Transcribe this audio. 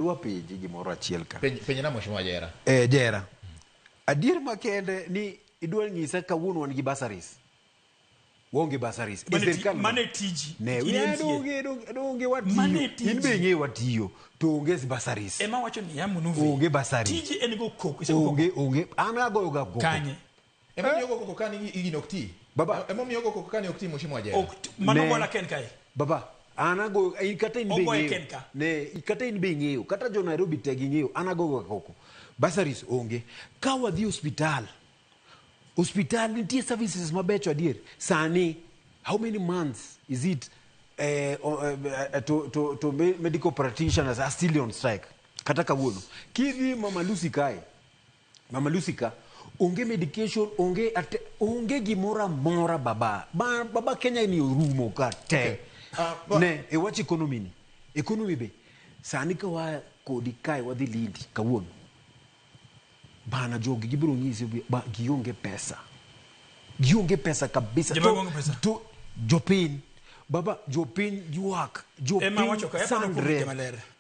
Adwa penji gimoro achiel ka. Penj, penjna Mheshimiwa Jera. Eh, Jera. Adier makende ni idwa nyisa kawuono wan gi bursaries. Waonge bursaries. E Mane ti- sirkal no. mane tiji. Ne, In we entie. donge donge donge watiyo. Mane tiji. In be ing'eyo watiyo. To onge bursaries. Ema wacho niya Munuve. Onge bursary. Tiji en go koko. Isego koko. Onge onge an agoyo ga koko. Kanye. Emomiyo ogo koko kani gini ok ti. Baba. Emomiyo ogo koko kani ok ti Mheshimiwa Jera. Ok ti- mano Ne. gola ken kae. Baba, an agoyo in kata in be Ogoye ing'eyo. ken ka. Ne, kata in be ing'eyo, kata jo Nairobi te ging'eyo, an agoyo ga koko. Bursaries onge. Ka wadhi osiptal, osiptal nitie services mabecho adier. Sani, how many months is it to medical practitioners are still on strike? Kata kawuono. Kidhi Mama Lucy kae, Mama Lucy ka, onge medication, onge, ate, onge gimoro amora baba. Ba, baba Kenya ni orumo ka te. Okay. Ne, e wach economy ni. Economy be, sani ka waa kodi kae wadhi Lindi kawuono. Bana jogi gibiro nyisi ba gionge pesa. Gionge pesa kabisa. Joma onge pesa. To jopiny, baba jopiny ywak, Ema jopiny wacho ka, ema nokuom sandre. maler.